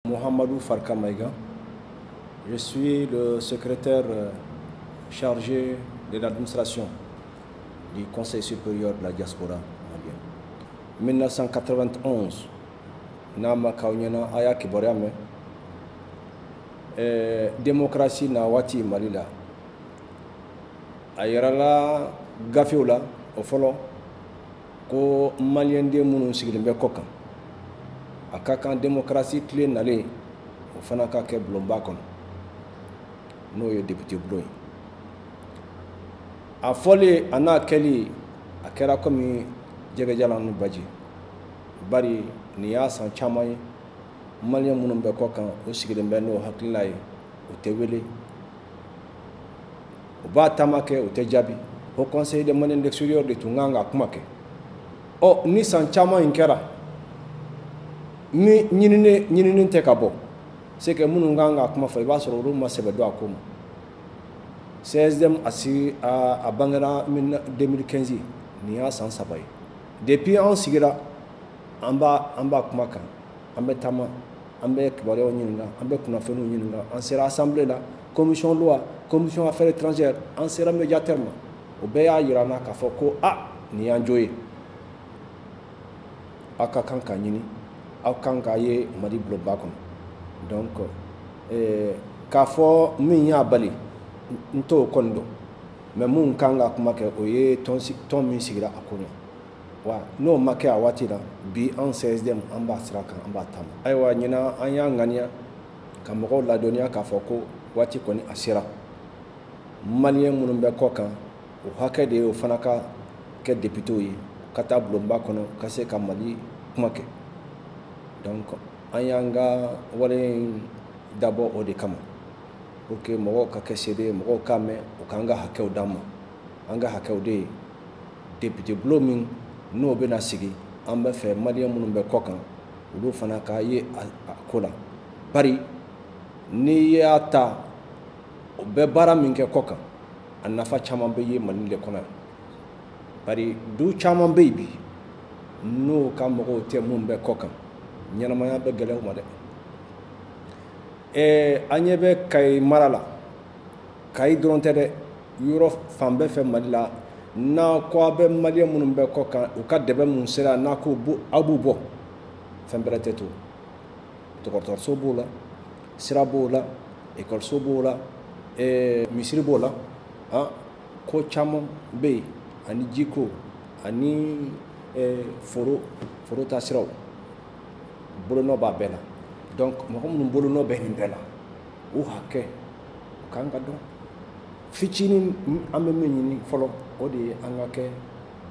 Mohamedou Farka Maïga. Je suis le secrétaire chargé de l'administration du Conseil supérieur de la diaspora malienne. 1991, n'a ma k'aw ɲɛna, a y'a kibaruya mɛn, démocratie na waati Mali la, a yirala gafew la o fɔlɔ ko maliyɛnden minnu sigilen bɛ kɔ kan, a ka kan démocratie tile nalen, o fana ka kɛ bulonba kɔnɔ, n'o ye député bulon ye. A fɔlen a n'a kɛli, a kɛra komi jɛgɛjalan ni baji, bari nin y'a san caman ye, maliyɛn minnu bɛ kɔ kan, o sigilen bɛ n'o hakilila ye, o tɛ wele, u b'a taama kɛ, u tɛ jaabi. Haut Conseil des Maliens d'extérieur de tun kan ka kuma kɛ. Ɔ, ni san caman in kɛra ni ɲinini ɲinini tɛ ka bɔ, c'est que minnu kan ka kuma fɔ, i b'a sɔrɔ olu ma sɛbɛ don a ko ma. CSDM a sigi, a bangera 2015, nin y'a san 3 ye. Depuis an sigira, an b'a kuma kan, an bɛ taama, an bɛ kibaruyaw ɲininka, an bɛ kunnafoniw ɲininka. An sera assemblée la, commission loi, commission affaires étrangères, an sera médiateur ma. O bɛɛ y'a yira an na k'a fɔ ko a nin y'an jo ye, aw ka kan ka ɲini, aw kan ka ye Mali bulonba kɔnɔ. Donc k'a fɔ min y'a bali, n t'o kɔni dɔn, mais mun kan ka kuma kɛ, o ye tɔn min sigira a ko ɲɛ wa. N'o ma kɛ a waati la, bi an CSDM, an b'a sira kan, an b'a taama. Ayiwa, ɲinan an y'a ŋaniya ka mɔgɔw ladɔnniya k'a fɔ ko waati kɔni a sera, maliyɛn minnu bɛ kɔ kan, o hakɛ de ye o fana ka kɛ députéw ye, ka taa bulonba kɔnɔ, ka se ka Mali kuma kɛ. Donc an y'an ka wale in dabɔ o de kama, pour que mɔgɔw ka kɛ seere ye, mɔgɔw k'a mɛn, u k'an ka hakɛw d'an ma. An ka hakɛw de ye député bulon min n'o bɛna sigi, an bɛ fɛ maliyɛn minnu bɛ kɔ kan, olu fana ka ye a ko la, bari n'i y'a ta, o bɛ baara min kɛ kɔ kan, a nafa caman bɛ ye Mali de kɔnɔ yan, bari du caman bɛ yen bi, n'o ka mɔgɔw tɛ mun bɛ kɔ kan, ɲɛnamaya bɛ gɛlɛya u ma dɛ. An ɲɛ bɛ Kayi mara la, Kayi dɔrɔn tɛ dɛ, yɔrɔ fan bɛɛ fɛ Mali la, n'a ko a bɛ maliyɛn minnu bɛ kɔ kan, u ka dɛmɛ mun sera, n'a ko aw b'u bɔ, fɛn bɛrɛ tɛ to, dɔgɔtɔrɔso b'o la, sira b'o la, ekɔliso b'o la, misiri b'o la, ko caman bɛ yen, ani jiko, ani foro ta siraw, bolonɔ b'a bɛɛ la. Donc mɔgɔ minnu bolonɔ bɛ nin bɛɛ la, u hakɛ u kan ka dɔn. Fitinin an bɛ min ɲini fɔlɔ, o de ye an ka kɛ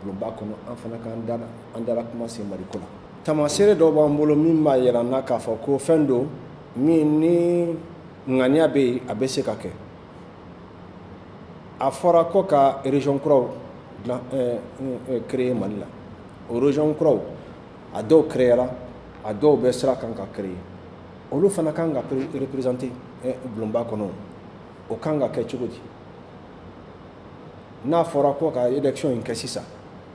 bulonba kɔnɔ, an fana k'an da an dara kuma se Maliko la. Tamaseere dɔw b'an bolo min b'a yira an na k'a fɔ ko fɛn don min ni ŋaniya bɛ yen, a bɛ se ka kɛ. A fɔra ko ka région kuraw dilan, créer Mali la. O région kuraw, a dɔw créera, a dɔw bɛ sira kan ka créer. Olu fana kan ka représenter bulonba kɔnɔ. O kan ka kɛ cogo di? N'a fɔra ko ka élection in kɛ sisan,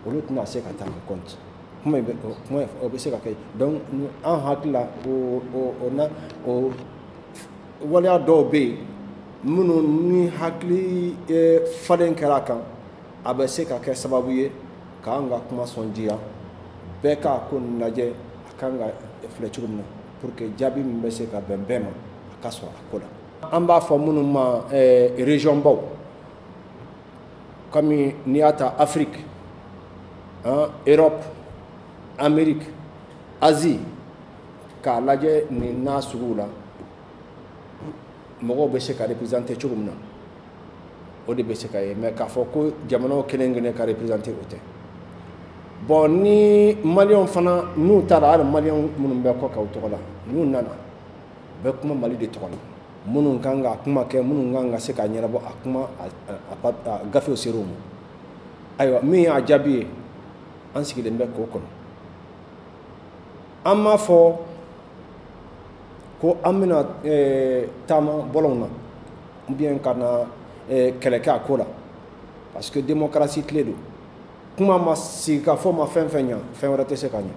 olu tɛna se ka taa en compte. Kuma in bɛ, kuma o bɛ se ka kɛ. Donc an hakili la, o na o waleya dɔw bɛ yen minnu ni hakili falen kɛra a kan, a bɛ se ka kɛ sababu ye k'an ka kuma sɔn diya, bɛɛ k'a ko lajɛ, a kan ka filɛ cogo min na, pour que jaabi min bɛ se ka bɛn bɛɛ ma, a ka sɔrɔ a ko la. An b'a fɔ minnu ma région baw, comme n'i y'a ta Afrique, Europe, Amérique, Asie, k'a lajɛ nin n'a suguw la, mɔgɔw bɛ se ka représenter cogo min na, o de bɛ se ka ye. Mais k'a fɔ ko jamanaw kelen kelen ka représenter, o tɛ. Bon, ni maliyɛnw fana n'u taara, hali maliyɛnw minnu bɛ kɔ kan u tɔgɔ la, n'u nana, u bɛ kuma Mali de tɔgɔ la. Minnu kan ka kuma kɛ, minnu kan ka se ka ɲɛnabɔ a kuma, a gafew ser'u ma. Ayiwa, min y'a jaabi ye, an sigilen bɛ k'o kɔnɔ. An m'a fɔ ko an bɛna taama bɔlɔnw na ou bien ka na kɛlɛ kɛ a ko la, parce que démocratie tile don. Kuma ma, sigi ka fɔ ma fɛn fɛn ɲa, fɛn wɛrɛ tɛ se ka ɲɛ.